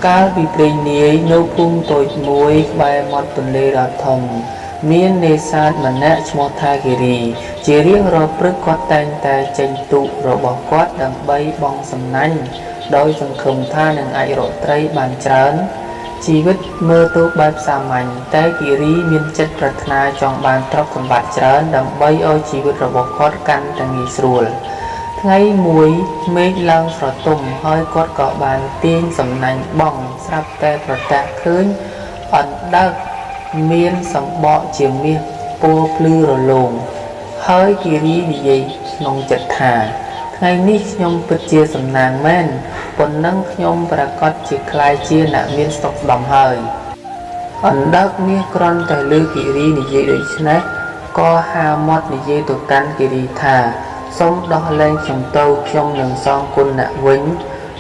កាលពីព្រេងនាយនៅភូមិតូចមួយក្បែរមាត់ទន្លេដ៏ធំ មាននេសាទម្នាក់ឈ្មោះថាគិរី ជារៀងរាល់ព្រឹកគាត់តែងតែចេញទូករបស់គាត់ដើម្បីបង់សំណាញ់ដោយសង្ឃឹមថានឹងអាចរកត្រីបានច្រើន ជីវិតមើលទៅបែបសាមញ្ញតែគិរីមានចិត្តប្រាថ្នាចង់បានទ្រព្យសម្បត្តិច្រើនដើម្បីឲ្យជីវិតរបស់គាត់កាន់តែងាយស្រួល ថ្ងៃមួយមេឃឡើងស្រទុំហើយគាត់ក៏បានទាញសំណាញ់បង់ស្រាប់តែប្រទះឃើញអណ្ដើកមានសម្បកជាមាសពណ៌ភ្លឺរលោងហើយគិរីនិយាយក្នុងចិត្តថា ថ្ងៃនេះខ្ញុំពិតជាសំណាងមែនប៉ុណ្ណឹងខ្ញុំប្រាកដជាក្លាយជាអ្នកមានស្តុកស្តម្ភហើយ អណ្ដើកមាសគ្រាន់តែឮគិរីនិយាយដូច្នេះក៏ហាមាត់និយាយទៅកាន់គិរីថាសូមដោះលែងខ្ញុំទៅខ្ញុំនឹងសងគុណអ្នកវិញ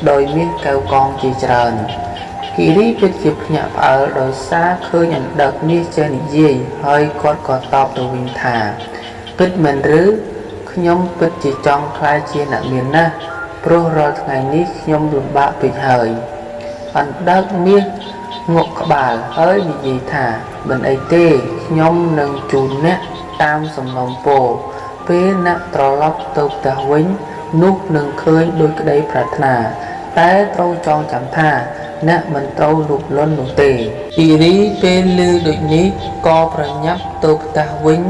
ដោយមាសកែវកងជាច្រើនគិរីពិតជាភ្ញាក់ផ្អើលដោយសារឃើញអណ្ដើកមាសចេះនិយាយហើយគាត់ក៏តបទៅវិញថាពិតមែនឬខ្ញុំពិតជាចង់ក្លាយជាអ្នកមានណាស់ព្រោះរាល់ថ្ងៃនេះខ្ញុំលំបាកពេកហើយអណ្ដើកមាសងក់ក្បាលហើយនិយាយថាមិនអីទេខ្ញុំនឹងជូនអ្នកតាមសំណូមពរពេលអ្នកត្រឡប់ទៅផ្ទះវិញនោះនឹងឃើញដូចក្តីប្រាថ្នាតែត្រូវចងចាំថាអ្នកមិនត្រូវលោភលន់នោះទេគិរីពេលឮដូចនេះក៏ប្រញាប់ទៅផ្ទះវិញ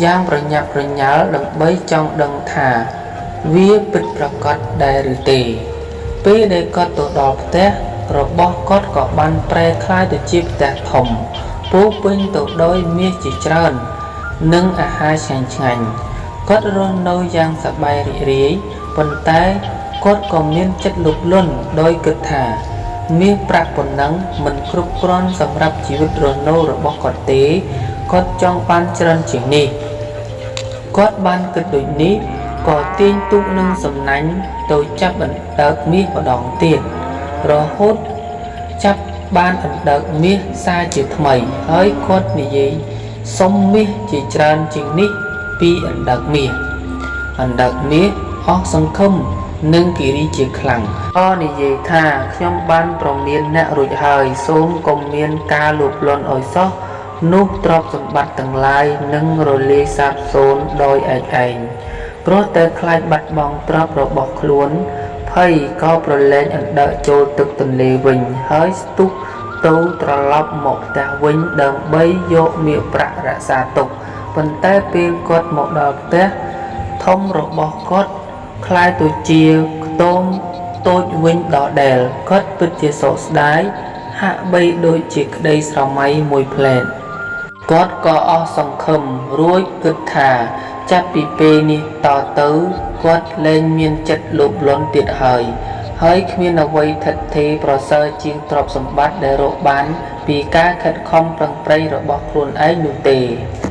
យ៉ាងប្រញាប់ប្រញាល់ដើម្បីចង់ដឹងថាវាពិតប្រាកដដែរឬទេ ពេលដែលគាត់ទៅដល់ផ្ទះរបស់គាត់ក៏បានប្រែក្លាយទៅជាផ្ទះធំពោរពេញទៅដោយមាសជាច្រើននិងអាហារឆ្ងាញ់ឆ្ងាញ់គាត់រស់នៅយ៉ាងសប្បាយរីករាយប៉ុន្តែគាត់ក៏មានចិត្តលោភលន់ដោយគិតថាមាសប្រាក់ប៉ុណ្ណឹងមិនគ្រប់គ្រាន់សម្រាប់ជីវិតរស់នៅរបស់គាត់ទេគាត់ចង់បានច្រើនជាងនេះគាត់បានគិតដូចនេះក៏ទាញទូកនឹងសំណាញ់ទៅចាប់អណ្ដើកមាសម្ដងទៀតរហូតចាប់បានអណ្ដើកមាសសារជាថ្មីហើយគាត់និយាយសុំមាសជាច្រើនជាងនេះពីអណ្ដើកមាសអណ្ដើកមាសអស់សង្ឃឹមនឹងគិរីជាខ្លាំងក៏និយាយថាខ្ញុំបានប្រមានអ្នករួចហើយសូមកុំមានការលោភលន់ឲ្យសោះនោះទ្រព្យសម្បត្តិទាំងឡាយនឹងរលាយសាបសូន្យដោយឯកឯងព្រោះតែខ្លាចបាត់បង់ទ្រព្យរបស់ខ្លួនភ័យក៏ប្រឡែងអណ្ដើកចូលទឹកទន្លេវិញហើយស្ទុះទៅត្រឡប់មកផ្ទះវិញដើម្បីយកមាសប្រាក់រក្សាទុកប៉ុន្តែពេលគាត់មកដល់ផ្ទះធំរបស់គាត់ក្លាយទៅជាខ្ទមតូចវិញដដែលគាត់ពិតជាសោកស្ដាយហាក់បីដូចជាក្តីស្រមៃមួយភ្លែតគាត់ក៏អស់សង្ឃឹមរួចគិតថាចាប់ពីពេលនេះតទៅគាត់លែងមានចិត្តលោភលន់ទៀតហើយហើយគ្មានអ្វីថិតថេរប្រសើរជាងទ្រព្យសម្បត្តិដែលរកបានពីការខិតខំប្រឹងប្រែងរបស់ខ្លួនឯងនោះទេ។